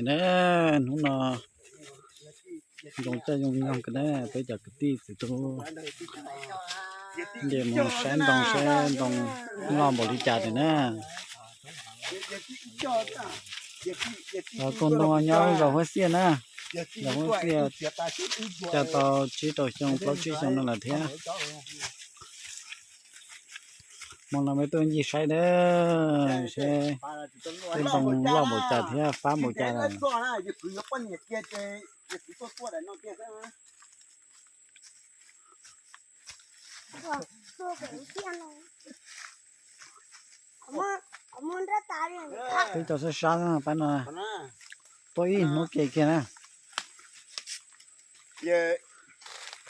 Na, hnub no zoo caij zoo nyoog kawg na, peb cov kwv tij txiv tub nce mus saib ntoo, saib ntoo loj npaum li cas tiag na. Los tua ntoo nyob zaum Huab Xiaj na, zaum Huab Xiaj cog tau tsib rau xyoo plaub tsib xyoo no lawm thiab. Hmo no peb tuaj ncig saib na, saib tej ntoo loj npaum cas thiab fab npaum cas lawm. Twb tau sab sab pab no, tuaj ib hnub ke kiag na.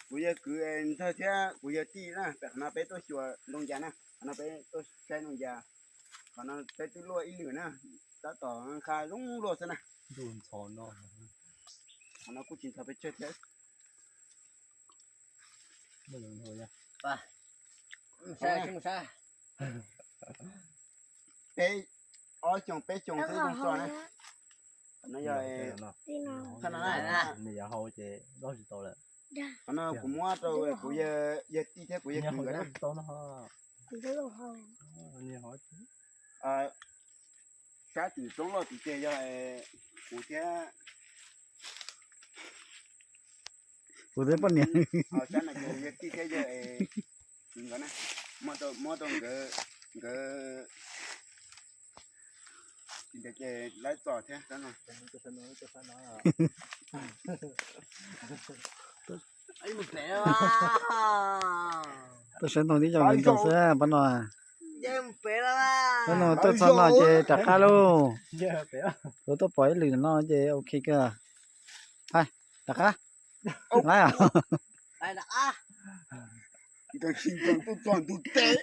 Kuv yawg kwv ntxawg thiab kuv yawg tij na, pem qhov no peb tuaj xyuas ntoo yas na, qhov no peb tuaj saib ntoo yas, qhov no peb twb luaj ib lwm na, tab tom nqa zoo luaj xwb na. Qhov no kuj tsis ntxhov pes tsawg thiab. Peb ob xyoos peb xyoos xwb zoo txog na. Qhov no yog, qhov no kuv muab rau kuv yawg tij thiab kuv yawg kwv nkawd na. Sab tim roob loj tim ces yog kuv thiab, kuv thiab poj niam, sab no ces yawg tij thiab yawg kwv nkawd na, muab rau nkawd, nkawd ces lawv txog thiab. Tuaj saib ntoo tib co nkawd ntoo xwb pab no. Pab no tuaj txog no ces rov qab lauj. Kuv tuaj pom ib lwm no ces ok kawg. Hais, rov qab. Laib os.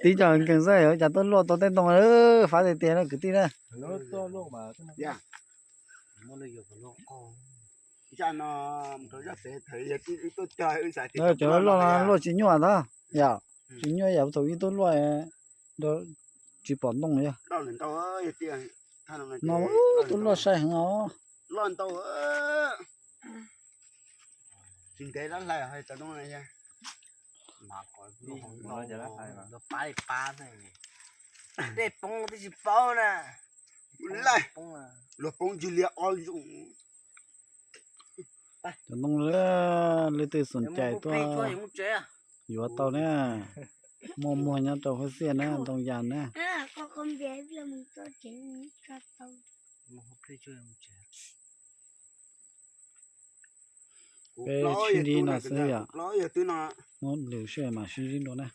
Tib co nkeeg xwb, cas tuaj luaj tau tej ntoo fab tiag tiag na kwv tij na. Cov luaj luaj tsis nyuaj ntag yom, tsis nyuaj yam thaum ib tuaj luaj tsis pom ntoo yog. No tuaj luaj sai heev os. Tsis ntev lawm hlais tau no. Pab li pab tej tsis paub na. Luag poob ntsis li ob zoo. Cov ntoo leej twg xom cai tuaj yuav tau na. Muaj muag nyob rau Huab Xiaj na, ntoo yas na. Peb sib ntsib no xwb yom. Muab lwm sij hawm mam sib ntsib dua na.